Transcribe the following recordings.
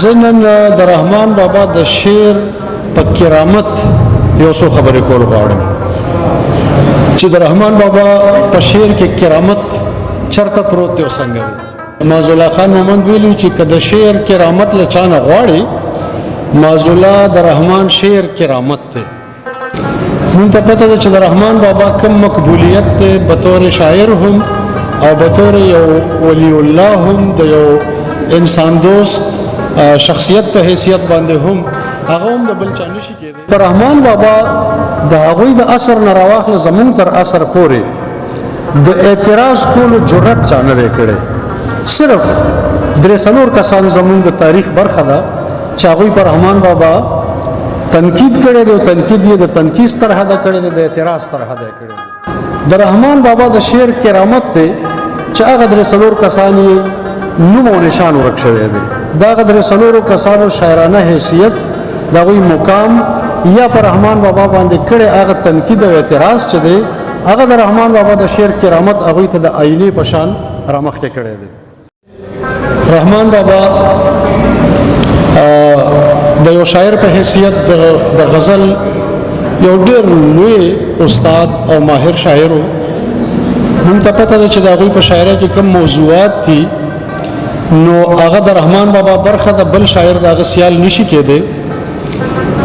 زه نن د رحمان بابا د شعر په کرامت یو څو خبرې کول غواړم چې د رحمان بابا په شعر کې کرامت چرته پروت دی او څنګه دی. مازولا خان مومند ویلي چې که د شعر کرامت له چا نه غواړي، مازولا د رحمان شعر کرامت دی. مونږ ته پته ده چې د رحمان بابا کم مقبولیت دی، بطور شاعر هم او بطور یو ولی الله هم، د یو انسان دوست شخصیت په حیثیت باندې هم، هغه هم د بل چا نشي کېدی. د رحمان بابا د هغوی د اثر نه راواخله زمونږ تر اثر پورې د اعتراض کولو جرأت چا نه دی کړی. صرف درې څلور کسان زمونږ د تاریخ برخه ده چې هغوی پر رحمان بابا تنقید کړی دی، او تنقید یې د تنقیس تر حده کړی دی، د اعتراض تر حده کړی دی. د رحمان بابا د شعر کرامت دی چې هغه درې څلور کسان یې نوم او نشان ورک شوی دی. دا هغه درې څلورو کسانو شاعرانه حیثیت، د هغوی مقام یا پر رحمان بابا باندې کړی هغه تنقید او اعتراض چې دی، هغه د رحمان بابا د شعر کرامت هغوی ته د آینې په شان رامخکې کړی دی. رحمان بابا د یو شاعر په حیثیت د غزل یو ډېر لوی استاد او ماهر شاعر و. مونږ ته پته ده چې د هغوی په شاعرۍ کې کوم موضوعات دي، نو هغه د رحمان بابا برخه ده، بل شاعر د هغه سیال نشي کېدی.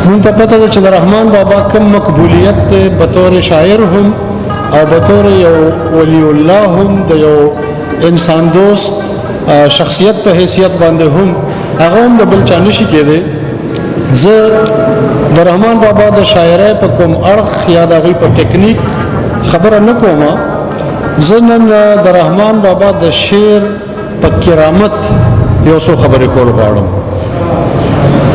مونږ ته پته ده چې د رحمان بابا کوم مقبولیت دی، بطور شاعر هم او بطور یو ولی الله هم، د یو انسان دوست شخصیت په حیثیت باندې هم، هغه هم د بل چا نشي کېدی. زه د رحمان بابا د شاعرۍ په کوم اړخ یا د هغوی په ټکنیک خبره نه کوم. زه نن د رحمان بابا د شعر په کرامت یو څو خبرې کول غواړم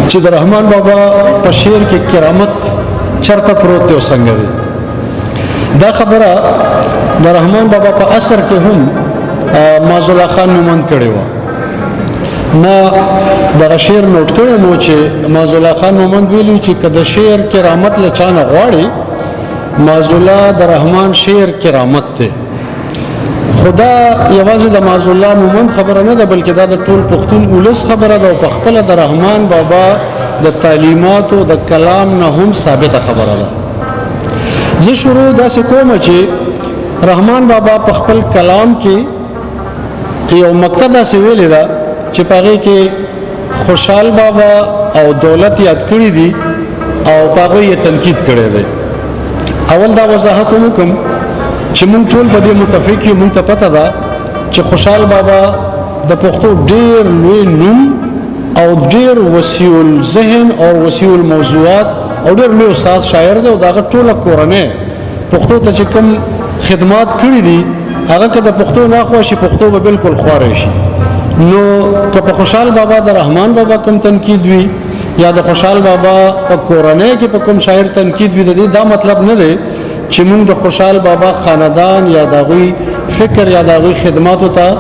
چې د رحمان بابا په شعر کې کرامت چرته پروت دی او څنګه دی. دا خبره د رحمان بابا په اثر کې هم مازولا خان مومند کړی و. ما دغه شعر نوټ کړی مو چې مازولا خان مومند ویلي چې که د شعر کرامت له چا نه غواړي، مازولا د رحمان شعر کرامت دی. خدا یوازې د مازولا مومند خبره نه ده، بلکې دا د ټول پښتون ولس خبره ده او په خپله د رحمان بابا د تعلیماتو د کلام نه هم ثابته خبره ده. زه شروع داسې کوم چې رحمان بابا په خپل کلام کې یو مقطع داسې ویلې ده چې په هغې کې خوشحال بابا او دولت یاد کړي دي او په هغوی یې تنقید کړی دی. اول دا وضاحت وکړم چې مونږ ټول په دې متفق یو، مونږ ته پته ده چې خوشحال بابا د پښتو ډېر لوی نوم او ډېر وسیع الذهن او وسیع الموضوعات او ډېر لوی استاد شاعر دی، او د هغه ټوله کورنۍ پښتو ته چې کوم خدمات کړي دي، هغه که د پښتو نه خوښ شي، پښتو به بالکل خواره شي. نو که په خوشحال بابا د رحمان بابا کوم تنقید وي یا د خوشحال بابا په کورنۍ کې په کوم شاعر تنقید وي، د دې دا مطلب نه دی چې موږ د خوشحال بابا خاندان یا د هغوی فکر یا د هغوی خدماتو ته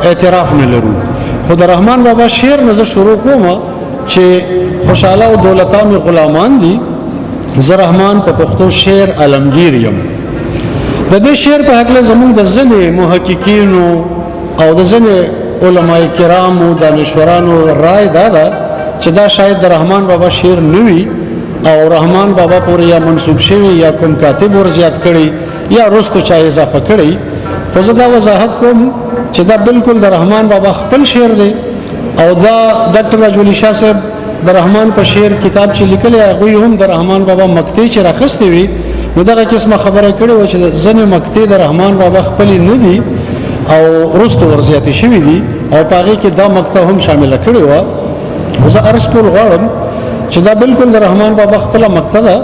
اعتراف نه لرو. خو د رحمان بابا شعر نه زه شروع کوم چې خوشحاله او دولتان مې غلامان دي، زه رحمان په پښتو شعر عالمگیر یم. د دې شعر په هکله زموږ د ځینې محققینو او د ځینې علماء کرامو دانشورانو رائے دا ده چې دا شاید د رحمان بابا شعر نه وي او رحمان بابا پورې یا منسوب شوی یا کوم کاتب ور زیات کړي یا رستو چا اضافه کړي. خو زه دا وضاحت کوم چې دا بالکل د رحمان بابا خپل شعر دی، او دا ډاکټر راجولي شاه صاحب د رحمان په شعر کتاب چې لیکلی، هغوی هم د رحمان بابا مقطع چې راخستې وي، نو دغه قسمه خبره کړې وه چې ځینې مقطع د رحمان بابا خپلې نه دي او وروسته ورزیاتې شوې دي، او په هغې کې دا مقطع هم شامله کړې وه. خو زه عرض کول غواړم چې دا بالکل د رحمان بابا خپله مقطع ده،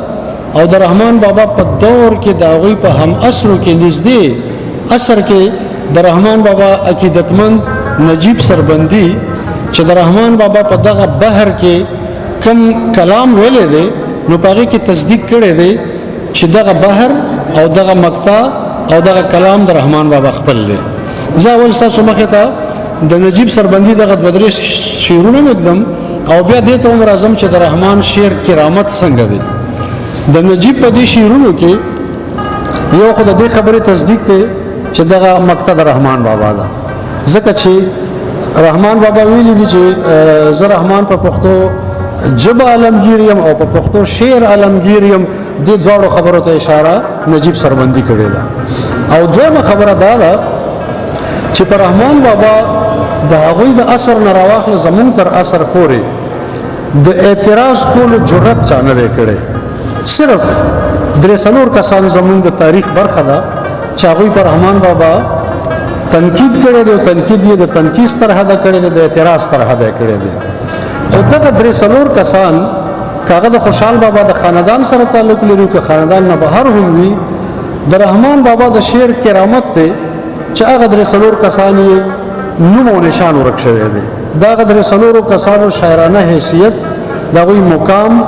او د رحمان بابا په دور کې د هغوی په هم عصرو کې نږدې عصر کې د رحمان بابا عقیدتمند نجیب سربندي چې د رحمان بابا په دغه بحر کې کم کلام ویلی دی، نو په هغې کې تصدیق کړی دی چې دغه بحر او دغه مقطع او دغه کلام د رحمان بابا خپل دی. زه اول ستاسو مخې ته د نجیب سربندي دغه دوه درې شعرونه مې او بیا دې ته هم راځم چې د رحمان شعر کرامت څنګه دی. د نجیب په دې شعرونو کې یو خو د دې خبرې تصدیق دی چې دغه مقطع د رحمان بابا ده، ځکه چې رحمان بابا ویلي دي چې زه رحمان په پښتو ژبه عالمگیر یم او په پښتو شعر عالمگیر یم. دې دواړو خبرو ته اشاره نجیب سربندي کړې ده. او دویمه خبره دا ده چې پر رحمان بابا د هغوی د اثر نه راواخله زمونږ تر اثر پورې د اعتراض کولو جرأت چا نه دی کړی. صرف درې څلور کسان زمونږ د تاریخ برخه ده چې هغوی پر رحمان بابا تنقید کړی دی او تنقید یې د تنقیس تر حده کړی دی، د اعتراض تر حده کړی دی. خو دغه درې څلور کسان که هغه د خوشحال بابا د خاندان سره تعلق لري که خاندان نه بهر هم وي، د رحمان بابا د شعر کرامت دی چې هغه درې څلور کسان یې نوم او نشان ورک شوی دی. دا هغه درې څلورو کسانو شاعرانه حیثیت، د هغوی مقام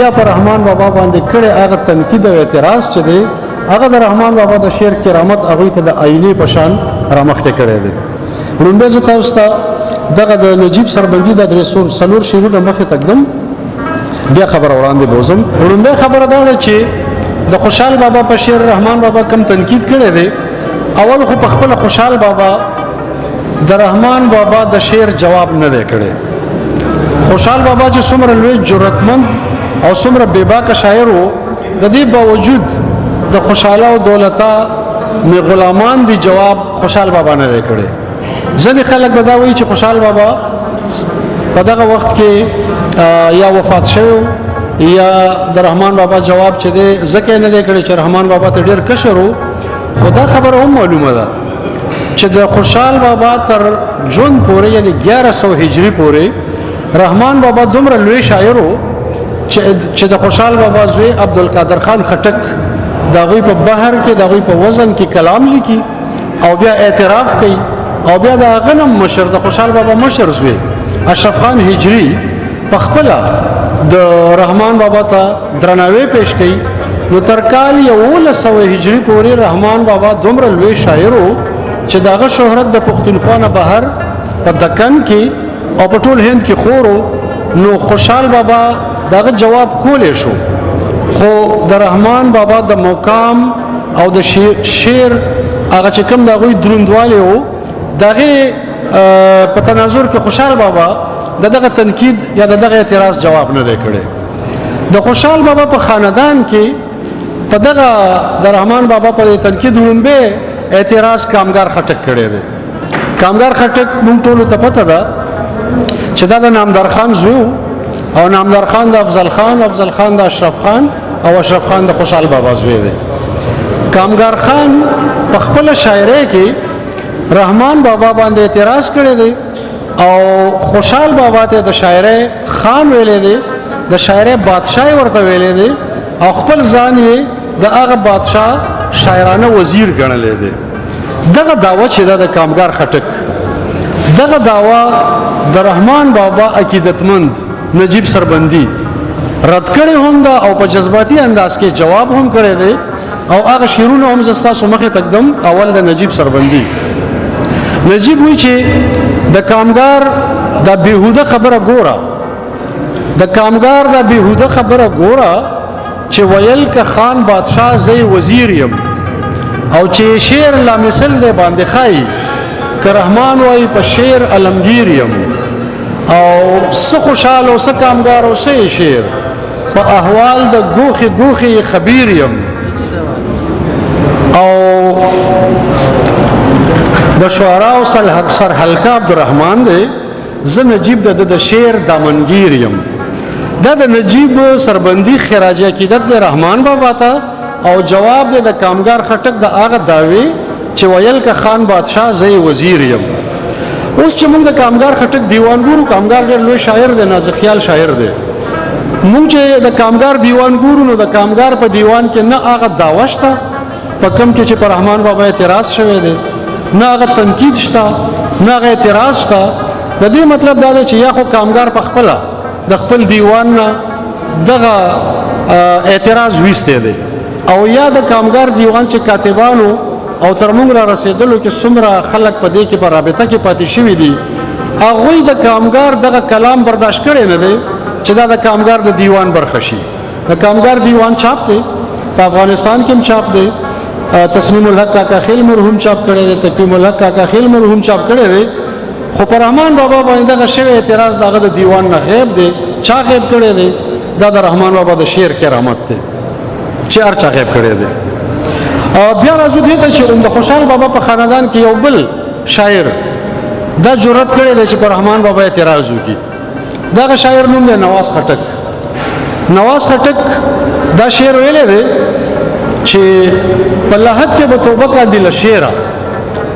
یا پر رحمان بابا باندې کړی هغه تنقید او اعتراض چې دی، هغه د رحمان بابا د شعر کرامت هغوی ته د آینې په شان رامخکې کړی دی. لومړی زه تاسو ته دغه د نجیب سربندي د درې څلور شعرونه مخې ته ږدم، بیا خبره وړاندې بوزم. لومړی خبره دا ده چې د خوشحال بابا په شعر رحمان بابا کم تنقید کړی دی، اول خو په خپل خوشحال بابا د رحمان بابا د شعر جواب نه دی کړی. خوشحال بابا چې څومره لوی جرأتمند او څومره بېباکه شاعر و، د دې باوجود د خوشحاله او دولتا می غلامان دی جواب خوشحال بابا نه دی کړی. ځینې خلک به دا وایي چې خوشحال بابا په دغه وخت کې یا وفات شوی یا د رحمان بابا جواب چې دی ځکه نه دی کړی چې رحمان بابا ته ډېر کشر و. خو دا خبره هم معلومه ده چې د خوشحال بابا تر ژوند پورې، یعنی 1100 هجري پورې، رحمان بابا دومره لوی شاعر و چې د خوشحال بابا زوی عبدالقادر خان خټک د هغوی په بحر کې، د هغوی په وزن کې کلام لیکي او بیا اعتراف کوي، او بیا د هغه نه مشر، د خوشحال بابا مشر زوی اشرف خان هجري په خپله د رحمان بابا ته درناوی پیش کوي. نو تر کال 1100 هجري پورې رحمان بابا دومره لوی شاعر و چې د هغه شهرت د پښتونخوا نه بهر په دکن کې او په ټول هند کې خور و. نو خوشحال بابا د هغه جواب کولی شو، خو د رحمان بابا د مقام او د شعر هغه چې کوم د هغوی دروندوالی و، د هغې په تناظر کې خوشحال بابا د دغه تنقید یا د دغه اعتراض جواب نه دی کړی. د خوشحال بابا په خاندان کې په دغه د رحمان بابا په تنقید وړومبی اعتراض کامګار خټک کړی دی. کامګار خټک مونږ ټولو ته پته ده چې دا د نامدار خان زوی او نامدار خان د افضل خان، افضل خان د اشرف خان او اشرف خان د خوشحال بابا زوی دی. کامګار خان په خپله شاعرۍ کې رحمان بابا باندې اعتراض کړی دی او خوشحال بابا ته د شاعرۍ خان ویلی دی، د شاعرۍ بادشاه ورته ویلی دی او خپل ځان یې د هغه بادشاه شاعرانه وزیر ګڼلی دی. دغه دعوه چې ده د کامګار خټک، دغه دعوه د رحمان بابا عقیدتمند نجیب سربندي رد کړی هم ده او په جذباتي انداز کې جواب هم کړی دی او هغه شعرونه هم زه ستاسو مخې ته ږدم. اول د نجیب سربندي، نجیب وایي چې د کامګار د بیهوده خبره ګوره، د کامګار د بیهوده خبره ګوره چې ویل که خان بادشاه زه وزیر یم او چې شعر لا مثل دی باندې ښایي که رحمان وایي په شعر علمګیر یم او څه خوشحال او څه کامګار او څه یې شعر په احوال د ګوښې ګوښې یې خبیر یم او د شعراو سرحلقه عبدالرحمن دی، زه نجیب د د شعر دامنګیر یم. دا د نجیب سربندي خراج عقیدت د رحمان بابا ته او جواب دی د کامګار خټک د هغه دعوی چې ویل که خان بادشاه زه وزیر یم. اوس چې موږ د کامګار خټک دیوان ګورو، کامګار ډېر لوی شاعر دی، نازکخیال شاعر دی. موږ چې د کامګار دیوان ګورو نو د کامګار په دیوان کې نه هغه دعوه شته په کوم کې چې پر رحمان بابا اعتراض شوی دی، نه هغه تنقید شته، نه هغه اعتراض شته. د دې مطلب دا دی چې یا خو کامګار په خپله د خپل دیوان نه دغه اعتراض ویستی دی او یا د کامګار دیوان چې کاتبانو او تر موږ را رسېدلو کې څومره خلک په دې کې په رابطه کې پاتې شوي دي، هغوی د کامګار دغه کلام برداشت کړی نه دی چې دا د کامګار د دیوان برخه شي. د کامګار دیوان چاپ دی، په افغانستان کې هم چاپ دی، تسلیم الحق کاکا خیل مرحوم چاپ کړی دی، تقویم الحق کاکا خیل مرحوم چاپ کړی دی. خو پر رحمان بابا باندې دغه شوی اعتراض دغه د دیوان نه غیب دی. چا غیب کړی دی؟ دا د رحمان بابا د شعر کرامت دی چې هر چا غیب کړی دی. او بیا راځو دې ته چې د خوشحال بابا په خاندان کې یو بل شاعر دا جرأت کړی دی چې پر رحمان بابا اعتراض وکړي. دغه شاعر نوم دی نواز خټک. نواز خټک دا شعر ویلی دی چې په لحد کې به توبه کاندي له شعره،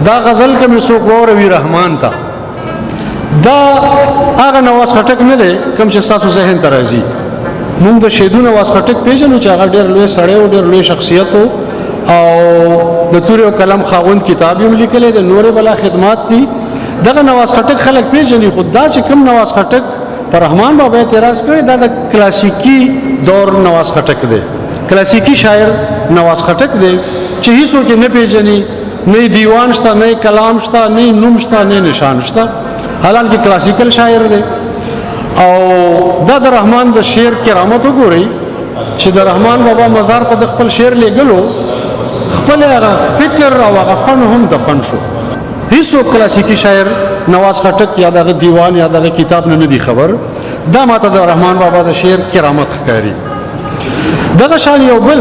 دا غزل کې مې څوک واوروي رحمان ته. دا هغه نواز خټک نه دی کوم چې ستاسو ذهن ته راځي. مونږ د شیدو نواز خټک پېژنو چې هغه ډېر لوی سړی و، ډېر لوی شخصیت و او د تورې او قلم خاوند کتاب یې هم لیکلی دی، نورې بلا خدمات دي. دغه نواز خټک خلک پېژني، خو دا چې کوم نواز خټک پر رحمان بابا اعتراض کړی دا د کلاسیکي دور نواز خټک دی، کلاسیکي شاعر نواز خټک دی چې هیڅوک یې نه پېژني، نه دیوان شته، نه کلام شته، نه نوم شته، نه نشان شته، حالانکه کلاسیکل شاعر دی. او دا د رحمان د شعر کرامت وګورئ چې د رحمان بابا مزار ته د خپل شعر لېږلو خپل هغه فکر او هغه فن هم دفن شو. هیڅوک کلاسیکي شاعر نواز خټک یا دغه دیوان یا دغه کتاب نه دی خبر. دا ماته د رحمان بابا د شعر کرامت ښکاري. دغه شان یو بل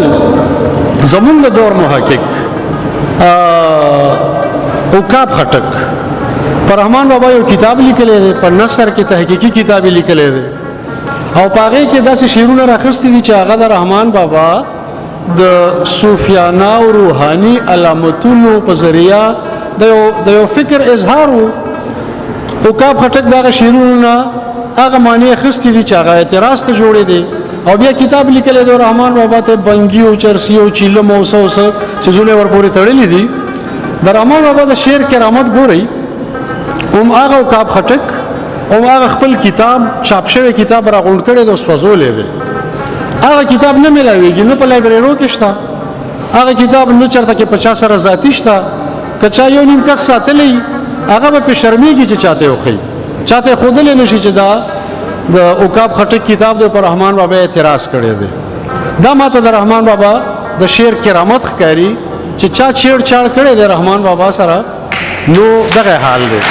زمونږ د دور محقق عقاب خټک پر رحمان بابا یو کتاب لیکلی دی، په نثر کې تحقیقي کتاب یې لیکلی دی او په هغې کې داسې شعرونه راخیستي دي چې هغه د رحمان بابا د صوفیانه او روحاني علامتونو په ذریعه د یو فکر اظهار و. عقاب خټک دغه شعرونو نه هغه معنی اخیستې دي چې هغه اعتراض ته جوړې دي او بیا کتاب لیکلی دی. رحمان بابا ته بنګي او چرسي او چیلم او څه او څه څیزونه ورپورې تړلي دي. د رحمان بابا د شعر کرامت ګورئ، هم هغه عقاب خټک هم هغه خپل کتاب چاپ شوی کتاب راغونډ کړی دی او سوځولی دی. هغه کتاب نه میلاویږي، نه په لایبرېرو کې شته هغه کتاب، نه چېرته کې په چا سره ذاتي شته. که چا یو نیم کس ساتلی هغه به پې شرمېږي چې چاته یې وښیي، چاته یې ښودلی نه شي چې دا د عقاب خټک کتاب دی، پر رحمان بابا اعتراض کړی دی. دا ماته د رحمان بابا د شعر کرامت ښکاري چې چا چیړ چاړ کړی دی رحمان بابا سره، نو دغه حال دی.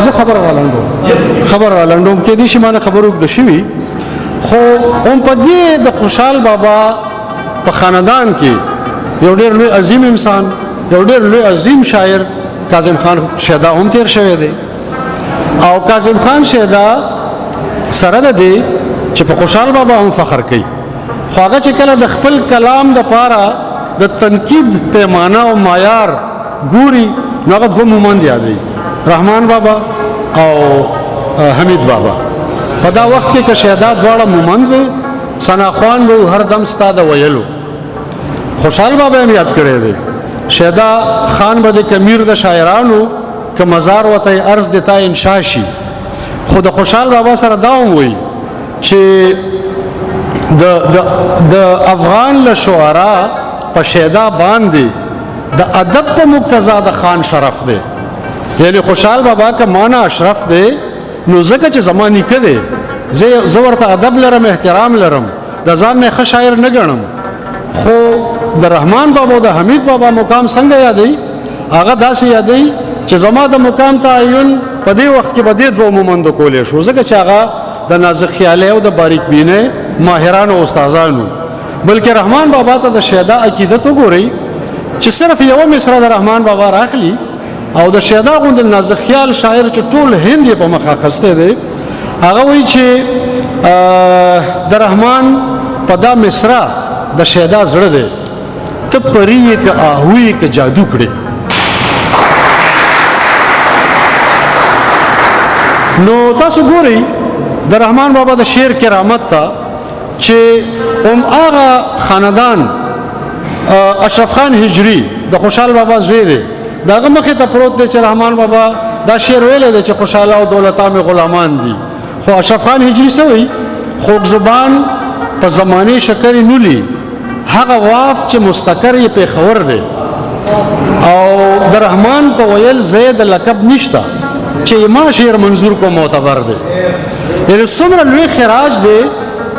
زه خبر رالنډوم کې دي چې ما نه خبر اوږده شوي، خو هم په دې د خوشحال بابا په خاندان کې یو ډېر لوی عظیم انسان، یو ډېر لوی عظیم شاعر کاظم خان شیدا هم تیر شوی دی. او کاظم خان شیدا سره د دې چې په خوشحال بابا هم فخر کوي، خو هغه چې کله د خپل کلام د پاره د تنقید پیمانه او معیار ګوري نو هغه دوه مومند یادوي، رحمان بابا او حمید بابا. په دا وخت کې که شیدا دواړه مومند وي، ثناخوان به هر دم ستا د ویلو. خوشحال بابا هم یاد کړی دی، شیدا خان به د کمیر د شاعرانو که مزار ورته عرض د تا انشا شي. خو د خوشحال بابا سره دا هم وایي چې د د د افغان له شعرا په شیدا باندې د ادب په مقتضا د خان شرف دی. یعنی خوشحال بابا که مانا اشرف دی، نو ځکه چې زما نیکه دی، زه ورته ادب لرم، احترام لرم، د ځان نه ښه شاعر نه ګڼم. خو د رحمان بابا او د حمید بابا مقام څنګه یادوي؟ هغه داسې یادوي چې زما د مقام تعین په دې وخت کې به دې دوو مومندو کولی شو، ځکه چې هغه د نازک خیالۍ او د باریک بینۍ ماهرانو او استادانو. بلکې رحمان بابا ته د شیدا عقیدت وګورئ چې صرف یوه مصره د رحمان بابا راخلي او د شیدا غوندې نازک خیال شاعر چې ټول هند یې په مخه اخیستی دی، هغه وایي چې د رحمان په دا مصره د شیدا زړه دی، ته پري یې که آهو یې که جادو کړې. نو تاسو ګورئ د رحمان بابا د شعر کرامت ته چې هم هغه خاندان اشرف خان هجری د خوشحال بابا زوی دی، د هغه مخې ته پروت دی چې رحمان بابا دا شعر ویلی دی چې خوشحاله او دولتان مې غلامان دي. خو اشرف خان هجری څه وایي؟ خوږ زبان په زمانې شکرې نولي، هغه واف چې مستقر یې پېښور دی. او د رحمان په ویل زید لقب نشته چې ما شعر منظور کو معتبر دی. یعنی څومره لوی خراج دی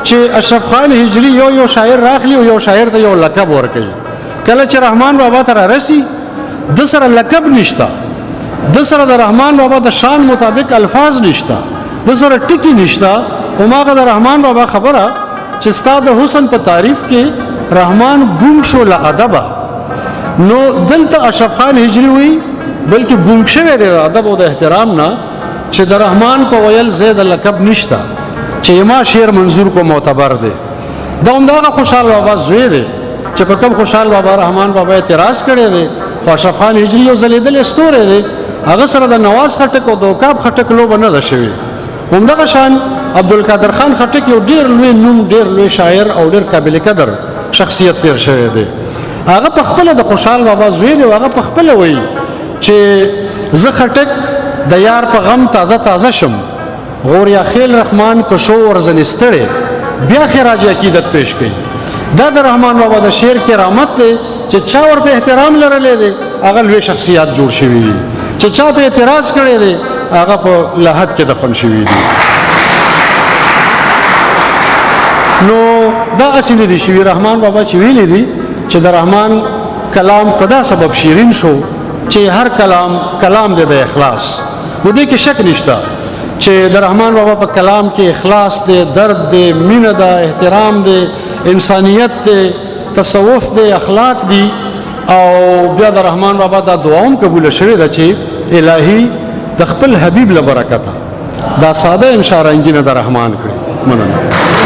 چې اشرف خان هجری یو یو شاعر راخلی او یو شاعر ته یو لقب ورکوي. کله چې رحمان بابا ته رارسي د سره لقب نشته، د سره د رحمان بابا د شان مطابق الفاظ نشته، د سره ټکی نشته. هماغه د رحمان بابا خبره چې ستا د حسن په تعریف کې رحمان ګونګ شو له ادبه. نو دلته اشرف خان هجری وی بلکې ګونګ شوی دی د ادب او د احترام نه، چې د رحمان په ویل زه د لقب نشته چې ما شعر منظور کو معتبر دی. دا همدغه خوشحال بابا زوی دی چې په کوم خوشحال بابا رحمان بابا اعتراض کړی دی. خو اشرف خان هجری یو ځلېدلی ستوری دی، هغه سره د نواز خټک او د عقاب خټک لوبه نه ده شوې. همدغه شان عبدالقادر خان خټک یو ډیر لوی نوم، ډیر لوی شاعر او ډیر قابل قدر شخصیت تیر شوی دی. هغه په خپله د خوشحال بابا زوی دی، هغه په خپله وایي چې زه خټک د یار په غم تازه تازه شم، غوریا خیل رحمان کشو ورځنې ستړی بیا خراج عقیدت پیش کړي. دا د رحمان بابا د شعر کرامت دی چې چا ورته احترام لرلی دی هغه لوی شخصیات جوړ شوي دي، چې چا په اعتراض کړی دی هغه په لحد کې دفن شوي دي. نو دا هسې نه دي شوي. رحمان بابا چې ویلي دي چې د رحمان کلام په دا سبب شیرین شو چې هر کلام کلام دی د اخلاص. نو دې کې شک نشته چې د رحمان بابا په کلام کې اخلاص دی، درد دی، مینه ده، احترام دی، انسانیت دی، تصوف دی، اخلاق دی. او بیا د رحمان بابا دا دعا هم قبوله شوې ده چې الهي د خپل حبیب له برکته دا ساده انشا رنګینه د رحمان کړي. مننه.